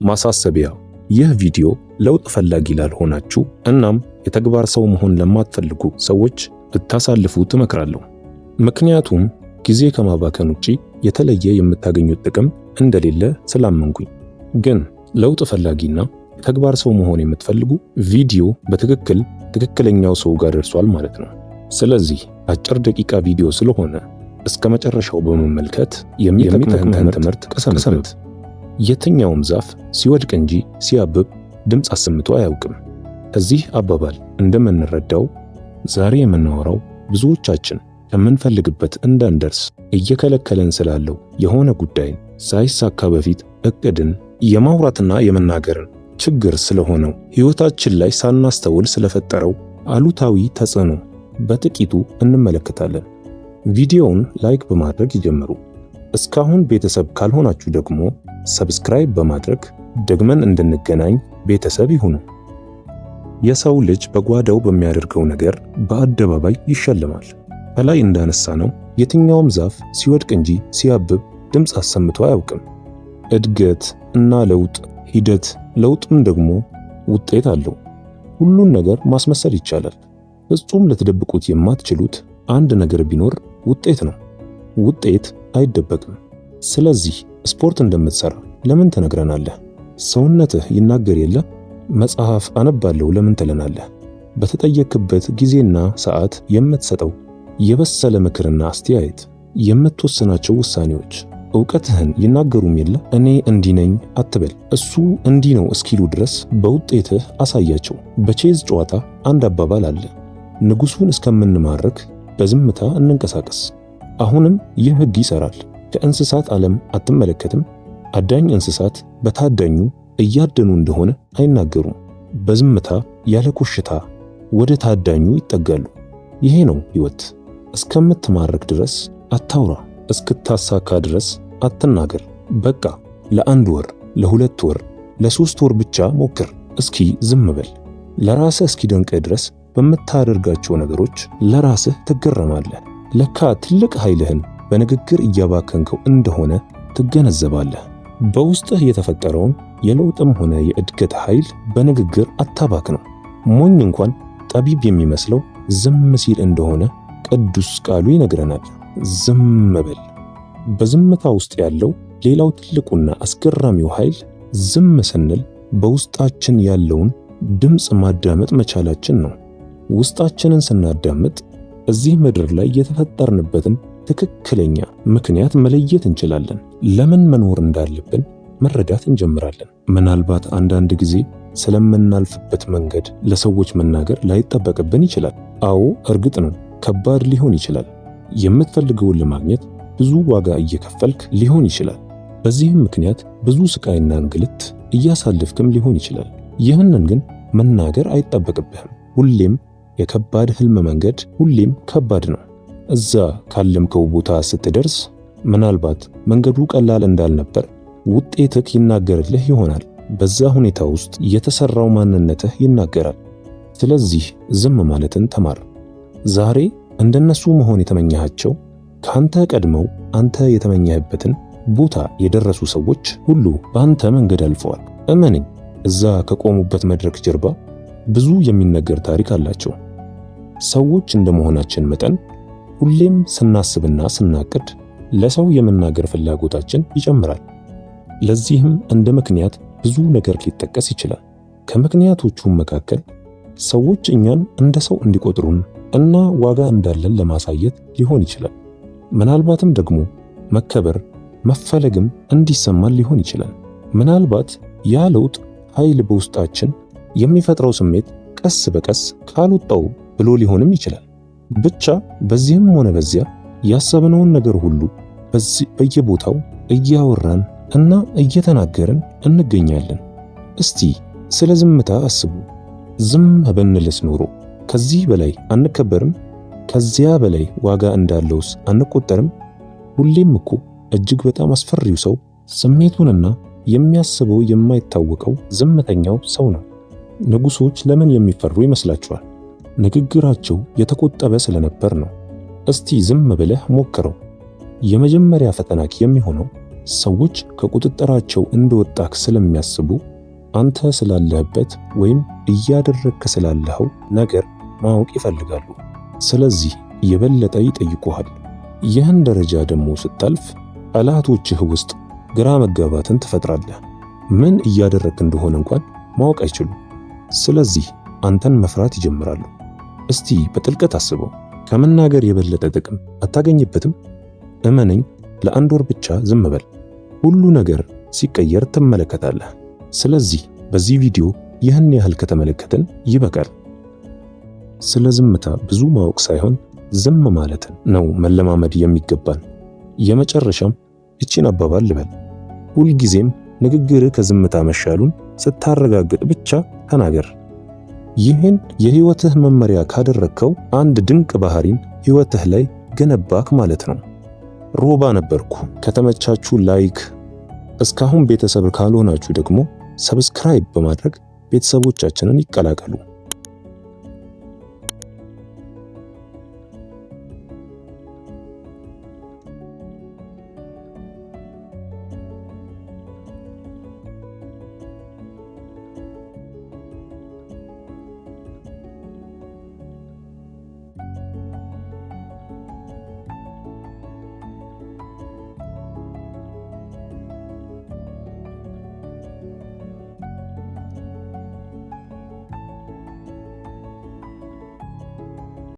ማሳሰቢያ፣ ይህ ቪዲዮ ለውጥ ፈላጊ ላልሆናችሁ እናም የተግባር ሰው መሆን ለማትፈልጉ ሰዎች ብታሳልፉ እመክራለሁ። ምክንያቱም ጊዜ ከማባከን ውጪ የተለየ የምታገኙት ጥቅም እንደሌለ ስላመንኩኝ። ግን ለውጥ ፈላጊና የተግባር ሰው መሆን የምትፈልጉ ቪዲዮ በትክክል ትክክለኛው ሰው ጋር ደርሷል ማለት ነው። ስለዚህ አጭር ደቂቃ ቪዲዮ ስለሆነ እስከ መጨረሻው በመመልከት የሚጠቅምህን ትምህርት ቅሰምበት። የትኛውም ዛፍ ሲወድቅ እንጂ ሲያብብ ድምፅ አሰምቶ አያውቅም። ከዚህ አባባል እንደምንረዳው ዛሬ የምናወራው ብዙዎቻችን ከምንፈልግበት እንዳንደርስ እየከለከለን ስላለው የሆነ ጉዳይን፣ ሳይሳካ በፊት እቅድን የማውራትና የመናገርን ችግር ስለሆነው ሕይወታችን ላይ ሳናስተውል ስለፈጠረው አሉታዊ ተጽዕኖ በጥቂቱ እንመለከታለን። ቪዲዮውን like በማድረግ ይጀምሩ። እስካሁን ቤተሰብ ካልሆናችሁ ደግሞ subscribe በማድረግ ደግመን እንድንገናኝ ቤተሰብ ይሁኑ። የሰው ልጅ በጓዳው በሚያደርገው ነገር በአደባባይ ይሸልማል። ከላይ እንዳነሳነው የትኛውም ዛፍ ሲወድቅ እንጂ ሲያብብ ድምፅ አሰምቶ አያውቅም። እድገት እና ለውጥ ሂደት፣ ለውጥም ደግሞ ውጤት አለው። ሁሉን ነገር ማስመሰል ይቻላል። ፍጹም ልትደብቁት የማትችሉት አንድ ነገር ቢኖር ውጤት ነው። ውጤት አይደበቅም። ስለዚህ ስፖርት እንደምትሰራ ለምን ትነግረናለህ? ሰውነትህ ይናገር የለ? መጽሐፍ አነባለሁ ለምን ትለናለህ? በተጠየክበት ጊዜና ሰዓት የምትሰጠው የበሰለ ምክርና አስተያየት፣ የምትወስናቸው ውሳኔዎች እውቀትህን ይናገሩም የለ? እኔ እንዲህ ነኝ አትበል። እሱ እንዲህ ነው እስኪሉ ድረስ በውጤትህ አሳያቸው። በቼዝ ጨዋታ አንድ አባባል አለ። ንጉሱን እስከምንማርክ በዝምታ እንንቀሳቀስ። አሁንም ይህ ሕግ ይሰራል። ከእንስሳት ዓለም አትመለከትም? አዳኝ እንስሳት በታዳኙ እያደኑ እንደሆነ አይናገሩም። በዝምታ ያለ ኮሽታ ወደ ታዳኙ ይጠጋሉ። ይሄ ነው ሕይወት። እስከምትማርክ ድረስ አታውራ፣ እስክታሳካ ድረስ አትናገር። በቃ ለአንድ ወር፣ ለ2 ወር፣ ለ3 ወር ብቻ ሞክር። እስኪ ዝም በል። ለራስህ እስኪደንቅህ ድረስ በምታደርጋቸው ነገሮች ለራስህ ትገረማለህ። ለካ ትልቅ ኃይልህን በንግግር እያባከንከው እንደሆነ ትገነዘባለህ። በውስጥህ የተፈጠረውን የለውጥም ሆነ የእድገት ኃይል በንግግር አታባክነው። ሞኝ እንኳን ጠቢብ የሚመስለው ዝም ሲል እንደሆነ ቅዱስ ቃሉ ይነግረናል። ዝም በል። በዝምታ ውስጥ ያለው ሌላው ትልቁና አስገራሚው ኃይል ዝም ስንል በውስጣችን ያለውን ድምፅ ማዳመጥ መቻላችን ነው። ውስጣችንን ስናዳምጥ እዚህ ምድር ላይ የተፈጠርንበትን ትክክለኛ ምክንያት መለየት እንችላለን። ለምን መኖር እንዳለብን መረዳት እንጀምራለን። ምናልባት አንዳንድ ጊዜ ስለምናልፍበት መንገድ ለሰዎች መናገር ላይጠበቅብን ይችላል። አዎ፣ እርግጥ ነው ከባድ ሊሆን ይችላል። የምትፈልገውን ለማግኘት ብዙ ዋጋ እየከፈልክ ሊሆን ይችላል። በዚህም ምክንያት ብዙ ስቃይና እንግልት እያሳለፍክም ሊሆን ይችላል። ይህንን ግን መናገር አይጠበቅብህም። ሁሌም የከባድ ህልም መንገድ ሁሌም ከባድ ነው። እዛ ካለምከው ቦታ ስትደርስ ምናልባት መንገዱ ቀላል እንዳልነበር ውጤትህ ይናገርልህ ይሆናል። በዛ ሁኔታ ውስጥ የተሰራው ማንነትህ ይናገራል። ስለዚህ ዝም ማለትን ተማር። ዛሬ እንደነሱ መሆን የተመኘሃቸው ካንተ ቀድመው አንተ የተመኘህበትን ቦታ የደረሱ ሰዎች ሁሉ በአንተ መንገድ አልፈዋል። እመነኝ፣ እዛ ከቆሙበት መድረክ ጀርባ ብዙ የሚነገር ታሪክ አላቸው። ሰዎች እንደመሆናችን መጠን ሁሌም ስናስብና ስናቅድ ለሰው የመናገር ፍላጎታችን ይጨምራል። ለዚህም እንደ ምክንያት ብዙ ነገር ሊጠቀስ ይችላል። ከምክንያቶቹም መካከል ሰዎች እኛን እንደ ሰው እንዲቆጥሩን እና ዋጋ እንዳለን ለማሳየት ሊሆን ይችላል። ምናልባትም ደግሞ መከበር መፈለግም እንዲሰማን ሊሆን ይችላል። ምናልባት ያ ለውጥ ኃይል በውስጣችን የሚፈጥረው ስሜት ቀስ በቀስ ካልወጣው ብሎ ሊሆንም ይችላል። ብቻ በዚህም ሆነ በዚያ ያሰብነውን ነገር ሁሉ በየቦታው እያወራን እና እየተናገርን እንገኛለን። እስቲ ስለ ዝምታ አስቡ። ዝም ብንልስ ኖሮ ከዚህ በላይ አንከበርም? ከዚያ በላይ ዋጋ እንዳለውስ አንቆጠርም? ሁሌም እኮ እጅግ በጣም አስፈሪው ሰው ስሜቱንና የሚያስበው የማይታወቀው ዝምተኛው ሰው ነው። ንጉሶች ለምን የሚፈሩ ይመስላችኋል? ንግግራቸው የተቆጠበ ስለነበር ነው። እስቲ ዝም ብለህ ሞክረው። የመጀመሪያ ፈተናክ የሚሆነው ሰዎች ከቁጥጥራቸው እንደወጣክ ስለሚያስቡ አንተ ስላለህበት ወይም እያደረግክ ስላለኸው ነገር ማወቅ ይፈልጋሉ። ስለዚህ የበለጠ ይጠይቁሃል። ይህን ደረጃ ደግሞ ስታልፍ ጠላቶችህ ውስጥ ግራ መጋባትን ትፈጥራለህ። ምን እያደረግክ እንደሆነ እንኳን ማወቅ አይችሉም። ስለዚህ አንተን መፍራት ይጀምራሉ። እስቲ በጥልቀት አስበው። ከመናገር የበለጠ ጥቅም አታገኝበትም? እመነኝ፣ ለአንድ ወር ብቻ ዝም በል። ሁሉ ነገር ሲቀየር ትመለከታለህ። ስለዚህ በዚህ ቪዲዮ ይህን ያህል ከተመለከትን ይበቃል። ስለ ዝምታ ብዙ ማወቅ ሳይሆን ዝም ማለትን ነው መለማመድ የሚገባን። የመጨረሻም እቺን አባባል ልበል። ሁልጊዜም ንግግርህ ከዝምታ መሻሉን ስታረጋግጥ ብቻ ተናገር። ይህን የህይወትህ መመሪያ ካደረግከው አንድ ድንቅ ባህሪን ህይወትህ ላይ ገነባክ ማለት ነው። ሮባ ነበርኩ። ከተመቻችሁ like፣ እስካሁን ቤተሰብ ካልሆናችሁ ደግሞ subscribe በማድረግ ቤተሰቦቻችንን ይቀላቀሉ።